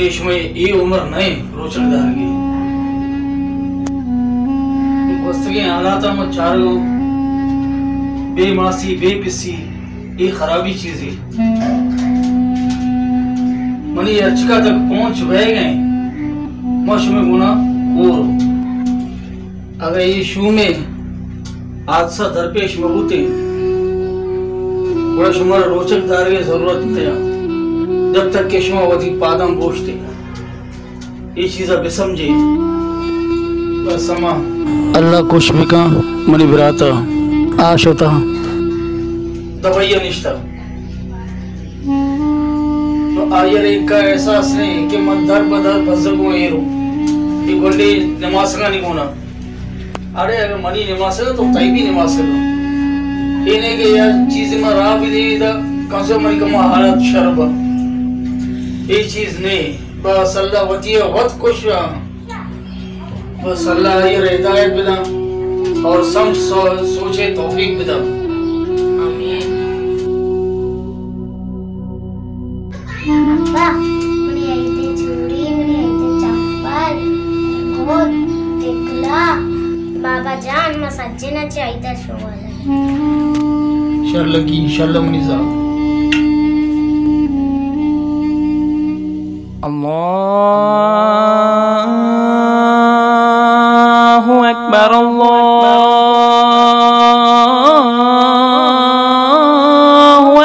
اے شمئے اے عمر نہ ایں روچگ دارگی۔ گوستگیں حالاتاں من چارگاں، بے ماسی، بے پسی، اے خرابی چیزے۔ منی ہرچکا تک پہنچ بئیگ ایں، ما شمئے گونا ہور۔ اگاں اے شومیں حادثہ درپیش مہ بوتیں، گڑا شمارا روچگ دارگے ضرورت نہ ایں، جب تک کہ شما وتی پاداں بوشتے۔ اے چیزا بسمجھے۔ بس ہما اللہ کش بکن منی براتا، آ شتا دبئی نشتا۔ نو آئی ء را اینکا احساس نہ ایں کہ من در پہ در بزگ ء ایر اوں۔ اے گونڈیں نماسگانی گون ء۔ اڑے اگاں منی نماسگ ء تو تئی بھی نماسگ ء۔ اے نہ کہ یک چیزے ما راہ بدے ادا، کم سے کم منی کما حالات شر با۔ اے چیز نہ، بس اللہ وتی ء وت کش ء۔ بس اللہ آئی ء را ہدایت بداں اور سمجھ سو-، سوچ ء توفیق بداں۔ آمین۔ ابا، منی عید ء چوڑی، منی عید ء چپل، گد، ٹکلا، بابا جان، ما سجنا چہ عید ء شغل۔ شر لگی، انشاءاللہ منی زال۔ الله أكبر، الله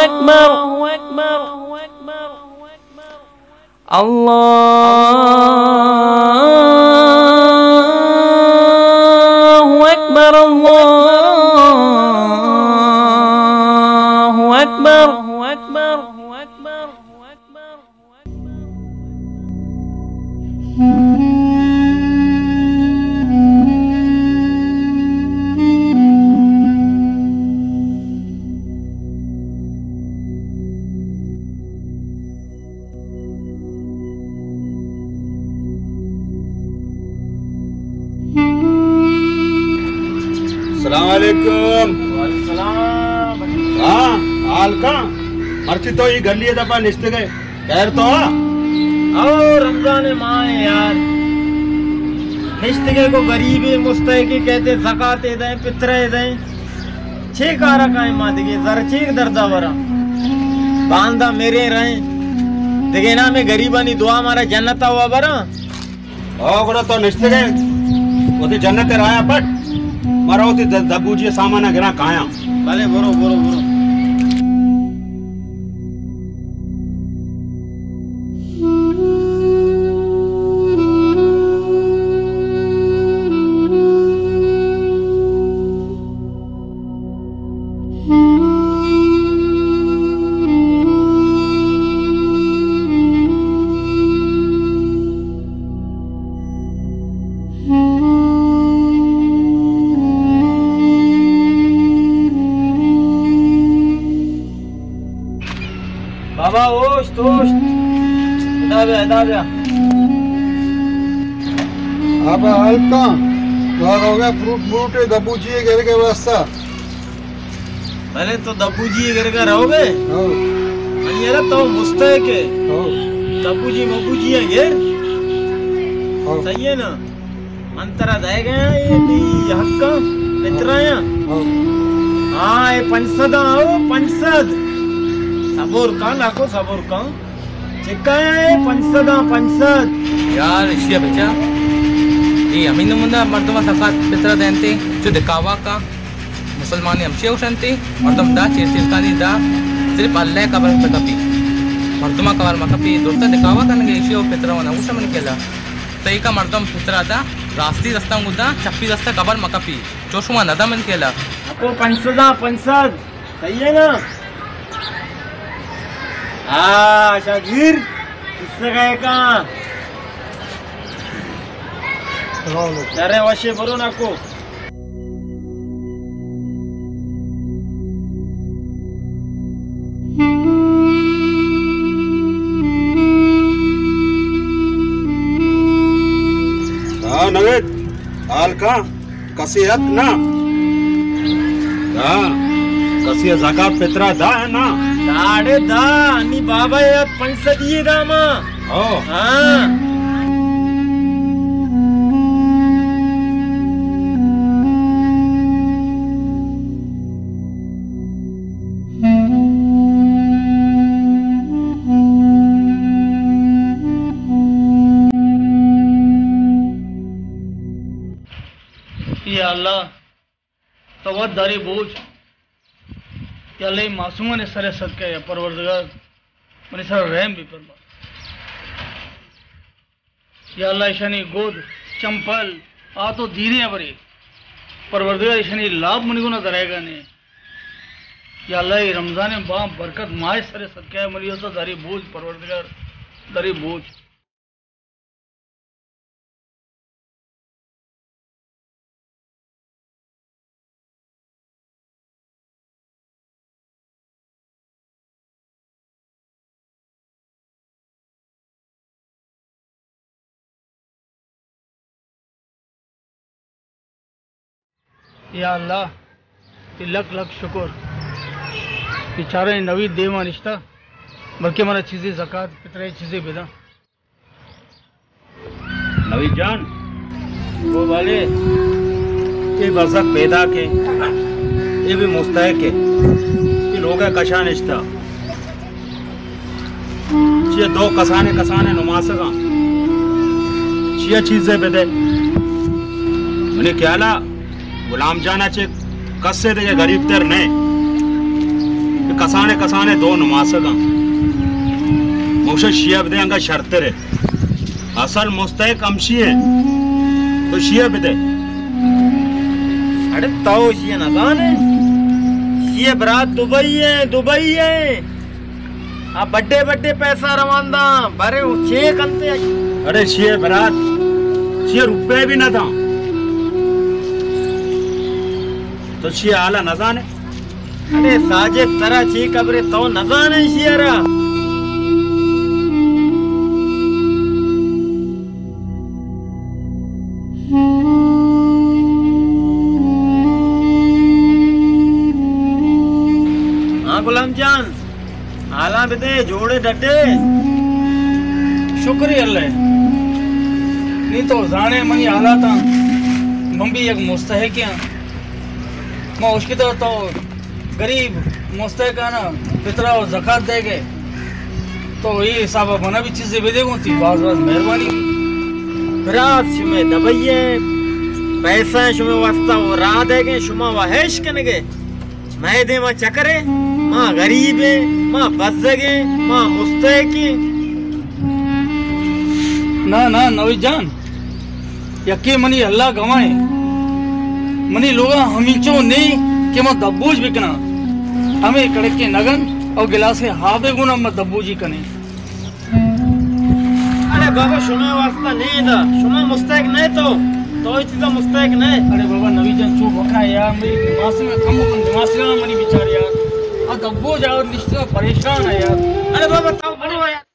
أكبر، الله أكبر، الله أكبر. السلام علیکم۔ وعلیکم السلام۔ ہاں، حال کاں؟ مرچی تو اے گلی ء دپا نشتگ ئے۔ خیر تو آ؟ او رمضان ماہ یار، نشتگے کو غریبی مستحقی کہتے، زکاتے دیں، پترے دیں، چے کارا کائیں ما دگے، زر چیک دردا ورا، باندا میرے رہیں، دگے نا میں غریبانی دعا مارا جنت آوا برا۔ او گڑا تو نشتگے، وتی جنت رایا پٹ، مارا وتی د-، دبوجی سامانا گرا کایاں۔ بلے برو، برو، برو۔ بابا، اوشت، اوشت۔ ادا بیا، ادا بیا۔ آبا، حال کاں؟ تو روگا فروٹ مروٹ دبوجی گرگے واسطہ۔ بلے تو دبوجی گرگا روگے؟ ہو۔ من یارا تو مستحق ہے۔ ہو۔ دبوجی مبوجی ہے گر۔ ہو۔ صحیح ہے نا؟ من ترا دئیگ ء آں اے تئی حقاں، پترایاں۔ ہو۔ ہاں، اے پنچ سد آں، او پنچ سد۔ صبر کن، ناکو صبر کن۔ چکایاں اے پنچ سد آں، پنچ سد۔ یار، اشیا بچا۔ اے ہمے نمونہ مردم زکات پترا دینتے، چو دکھاوا کا۔ مسلمانی ہمشی گوشنتے، مردم دا چیر چیرکانی دا، صرف اللہ قبر پہ کپی۔ مردمہ قبر مکپی، درستہ دکھاوا کنگے، اشیا و پترا و نگوشہ من کلا۔ تئی کا مردم پترا دا، راستی دستاں گدا، چپی دستا قبر مکپی۔ چو شما ندا من کلا۔ اکو پنچ سد آں، پنچ سد۔ صحیح ہے نا؟ آ، شاگیر، اس سے گئے کہاں؟ شرے وشے برو ناکو۔ ہاں نوید، حال کا؟ کسی ات نا؟ ہاں، کسی زکات پترا دا ہے نا؟ داڑے دا، انی بابا یات پنچ سدی داما۔ ہو۔ ہاں۔ یا اللہ، تو وت داری بوجھ۔ یا اللہ، اے معصومانی سر ءَ صدقہ، یا پروردگار، منی سر ءَ رحم بہ فرما۔ یا اللہ، ایشانی گد، چمپل، آ تو دیریں ہبرے۔ پروردگار، ایشانی لاپ منی گونا درائیگا نے۔ یا اللہ، اے رمضان ءِ با برکت ماہ ءِ سر ءَ صدقہ، منی واسطہ داری بوجھ پروردگار، داری بوجھ۔ یا اللہ، تئی لکھ لکھ شکر کہ چاریں نوید دیما نشتہ، بلکہ منا چیزے زکات فطرہ چیزے بداں۔ نوید جان، او بالے، اے بزگ پیداک ایں، اے بھی مستحق ایں، اے لوگ ءِ کشا نشتہ۔ چیا دو کسانے کسانے نماسگاں، چیا چیزے بدے۔ منی خیالا غلام جانا چہ کسے دگہ غریب تر نہ کہ کسانے کسانے دو نماسگاں۔ موشا شیا بدے انگا شرتر اے۔ اصل مستحق ہمشی ایں، تو شیا بدے۔ اڑے تو شیا نزانے؟ شیا برات دبئی ایں، دبئی ایں۔ آ بڈے بڈے پیسہ روانداں، برے او چے کنتے؟ اڑے شیا برات، شیا روپے بھی نہ داں۔ تو شیا حالا نزانے؟ اڑے ساجد، ترا چے خبرے، تو نزانے شیا را؟ ہاں غلام جان، حالاں بدے، جوڑے ڈڈے؟ شکر اے اللہ ءِ۔ نی تو زانے منی حالاتاں، من بھی یک مستحقے آں۔ ما اشکتا تو غریب مستحقانا فطرہ و زکات دئیگے، تو اے حسابا منا بھی چیزے بدے گوں، تئی باز باز مہربانی۔ برات، شمے دبئی ءِ پیسہ شمے واسطہ و راہ دئیگے، شما و عیش کنگے۔ مئے دیما چکرے، ما غریب ایں، ما بزگ ایں، ما مستحق ایں۔ نا، نا، نوید جان، یکے منی اللہ گواہ ایں۔ منی لوگا ہمینچو نیں کہ ما دبوج بکناں۔ ہمے کڑکے نگن او گلاسے ہابے گونا ما دبوجی کنیں۔ اڑے بابا، شمے واسطہ نیں دا، شما مستحق نہ تو، تو اے چیزا مستحق نہ۔ اڑے بابا نوید جان، چو بکا یار، منی نماسگا کم بکن، نماسگا منی بچار یار۔ آ دبوج آ نشتہ پریشان اے یار۔ اڑے بابا، تو برو یار۔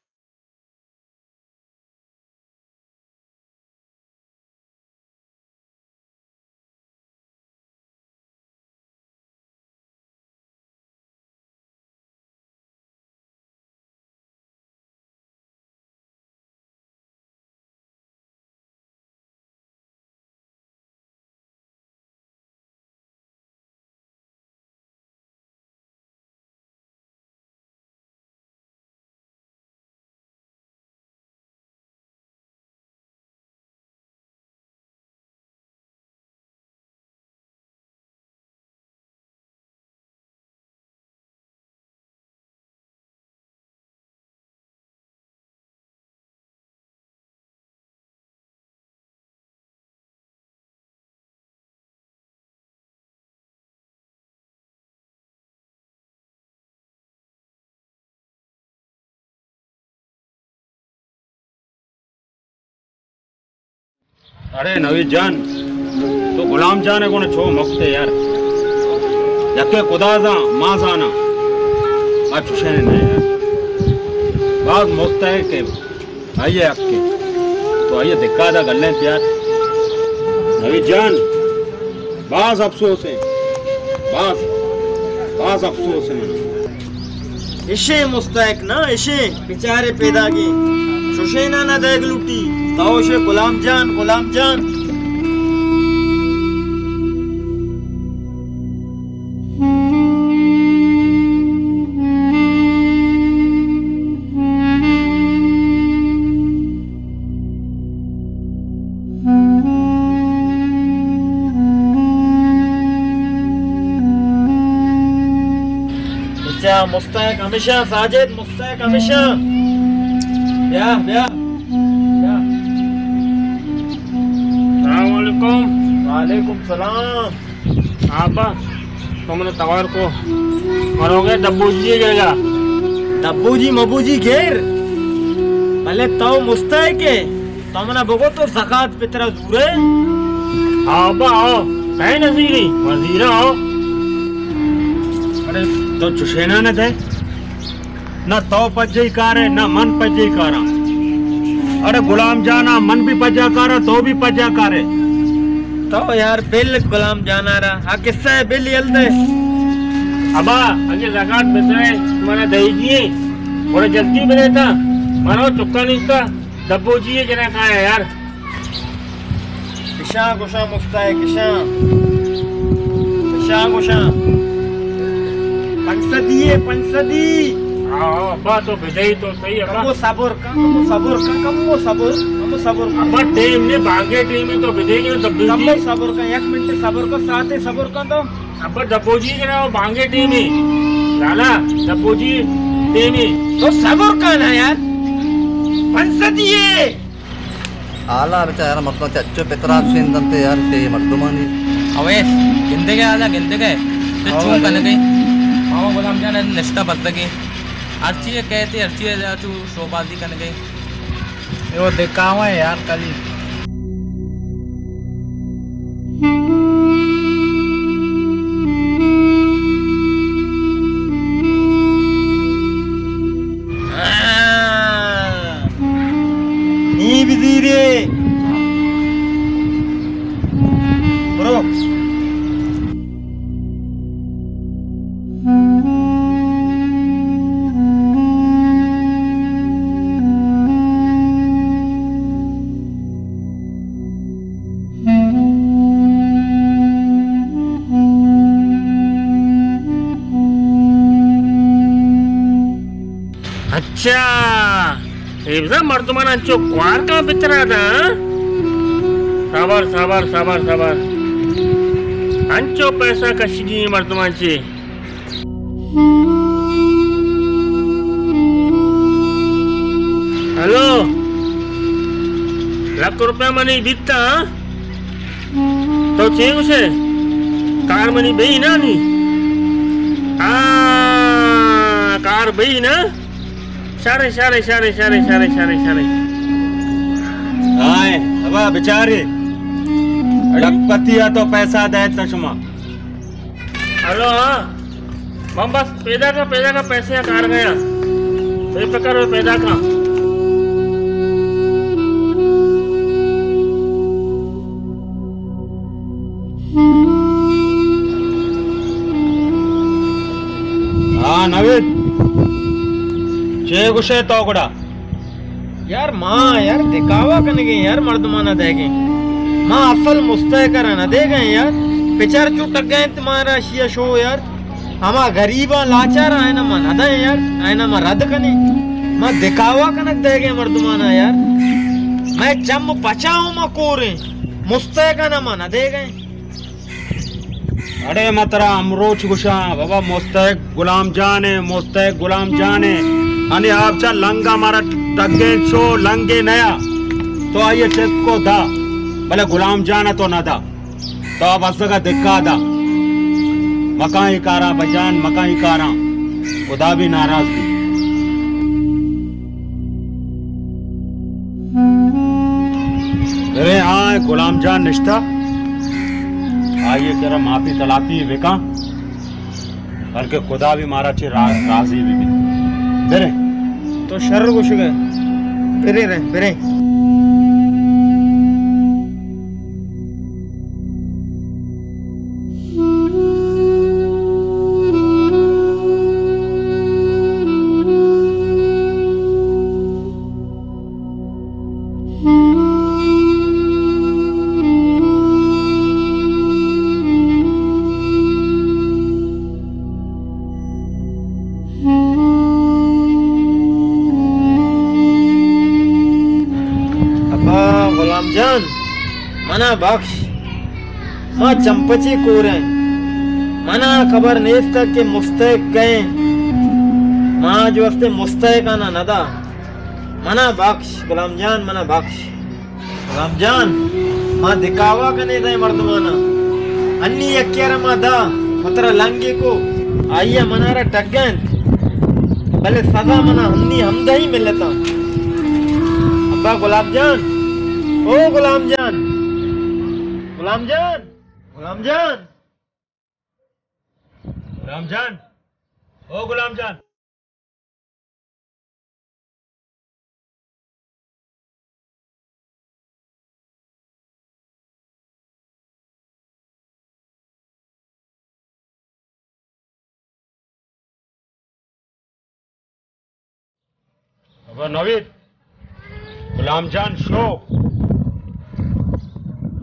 اڑے نوید جان، تو غلام جان ءِ گون چو مکتے یار۔ یکے خدا زان، ما زاناں، آ چوشیں نہ یار۔ باز مستحق اے، آئی ءِ حق اے۔ تو آئی ءِ دکا دا گلینت یار۔ نوید جان، باز افسوس اے، باز، باز افسوس اے من۔ اشیں مستحق نا، اشیں بیچارے پیداگیں۔ چوشینا نہ دئیگ لوٹی۔ تو شے غلام جان، غلام جان۔ بچا مستحق ہمیشہ ساجد، مستحق ہمیشہ۔ بیا، بیا، بیا۔ السلام علیکم۔ وعلیکم السلام۔ آبا، تو منا توار کو، من روگا ڈبوجی گیرا۔ ڈبوجی مبوجی گیر، بلے تو مستحق ئے، تو منا بگو تو زکات پترا زورے؟ آبا، آو، اے نزیری، وزیرا آو۔ اڑے تو چوشینا نہ دئے۔ نہ تو پجئی کارے، نہ من پجئی کاراں۔ اڑے غلام جانا، من بھی پجا کاراں، تو بھی پجا کارے۔ تو یار بل غلام جانا را، آ قصہ ئے بل یل دے۔ ابا، اگے زکات بتائے، منا دئی دیے، بڑا جلدی بنے تا، منا چکا نہیں تا، دبو جی جنا کھایا یار۔ کشاں گوشاں مفتا ئے، کشاں۔ کشاں گوشاں۔ پنچ سدی ئے، پنچ سدی۔ ہاں، ہاں، ابا تو بدئی تو صحیح ابا۔ کمو صبر کن، کمو صبر کن، کمو صبر، کمو صبر کن۔ ابا ٹیم نے بانگے ٹیم ئے تو بدئی گے تب کمو صبر کن، یک منٹ صبر کن، ساعتے صبر کن تو۔ ابا دبوجی جنا بانگے ٹیم ئے۔ لالا، دبوجی ٹیم ئے۔ تو صبر کن نا یار۔ پنچ سدی ئے۔ حالا بچا یار، مردم چہ اچو پترا شین دنتے یار، چہ اے مردمانی۔ اویس، گندگے حالا، گندگے۔ تو او چون بھائی۔ کنگے؟ ماما غلام جان نشتہ بزگے۔ ہرچی کہتے، ہرچی چو شوبازی کنگے۔ اے وہ دکھاوا ہے یار، کلی۔ نی بزیرے۔ برو۔ اچھا، اے بزاں مردمان انچو کوار کن پترا دا، ہاں؟ صبر، صبر، صبر، صبر۔ انچو پیسہ کشگی مردمان چے۔ ہلو، لکھ روپیہ منی بیتا، ہاں؟ تو چے گوشے؟ کار منی بئی نا نی؟ ہاں، کار بئی نا؟ شارے، شارے، شارے۔ ہائے، ابا بچارے۔ لکھپتی آ تو پیسہ دے تا شما۔ ہلو، ہاں۔ من بس پیدا کا، پیدا کا پیسے کار گیا۔ بے فکر ہو، پیدا کا۔ ہاں نوید، چے گوشے تو گڑا؟ یار ما یار دکھاوا کنگے یار، مردمانا دئیگے۔ ما اصل مستحق را نہ دئیگے یار۔ پچار چو ٹگا انت مارا شیا شو یار۔ ہما غریباں لاچار آئینا ما نہ دئیں یار، آئینا ما رد کنیں۔ ما دکھاوا کنگ دئیگے مردمانا یار۔ مئے چم پچاؤں ما کوریں، مستحقانا ما نہ دئیگے۔ اڑے ما ترا ہمروچ گوشاں، بابا مستحق غلام جان ایں، مستحق غلام جان ایں۔ انی آپ چا لنگا مارا ٹگیں چو لنگے نیا۔ تو آئیے چست کو دا، بلے غلام جان تو نہ دا۔ تو آ بزگا دکا دا۔ مکاں ای کاراں بجان، مکاں ای کاراں۔ خدا بھی ناراض بھی۔ برے آ غلام جان نشتا، آئیے کرا معافی تلاپی بکاں، بلکہ خدا بھی مارا چے را-، راضی بھی بھی۔ برے۔ تو شر گوشگے۔ برے رے، برے۔ منا بخش، ما چمپچی کوریں۔ منا خبر نیست کہ مستحق کئے۔ ما جو استے مستحق آنا ندا۔ منا بخش، غلام جان، منا بخش۔ غلام جان، ما دکھاوا کنے دے مردمانا۔ انی یکیارا ما دا، پترا لنگے کو، آئیا منارا ٹگنت۔ بلے سزا منا ہنی ہمدہی ملتا۔ ابا غلام جان، او غلام جان، غلام جان، غلام جان، غلام جان، او غلام جان۔ ابا نوید، غلام جان شو،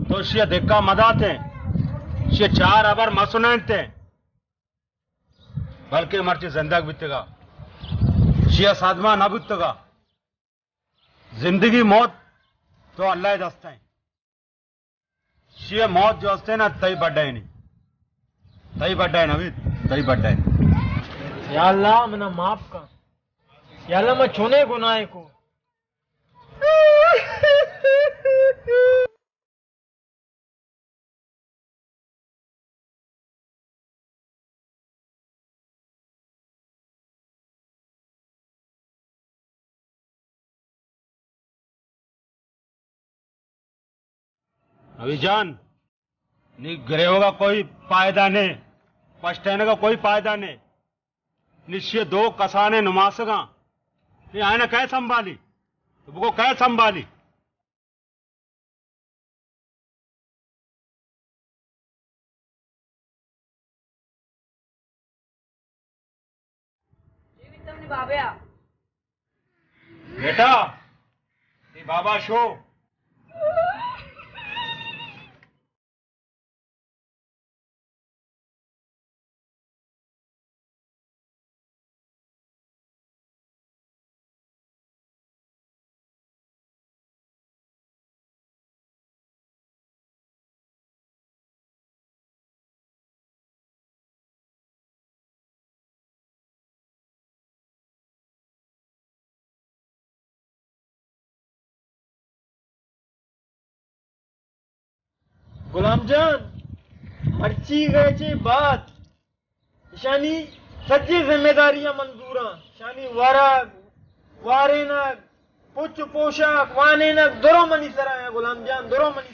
تو شیا دکا مداتے، شیا چار ابر مسننتے، بلکہ مرچی زندگ بیتگا، شیا صدمہ نہ بوتگا۔ زندگی موت تو اللہ دستا ہیں۔ شی موت جو ہستے نا، تئی بڈا ہے نہیں۔ تئی بڈا ہے نوید، تئی بڈا ہے۔ یا اللہ، منا معاف کن۔ یا اللہ، من چونے گناہ کو۔ نوید جان، نی گریوگا کوئی فائدہ نے، پشتینگا کوئی فائدہ نے۔ نشی دو کسانے نماسگاں، نی آئینا کئے سنبھالی؟ تو بگو کئے سنبھالی؟ بیٹا، تئی بابا شو۔ غلام جان، مرچی گئے چے بات، اشانی سجے ذمہ داریاں منظوراں، اشانی ورگ، وارینگ، پچ و پوشاک، وانینگ، درو منی سرا ہیں غلام جان، درو منی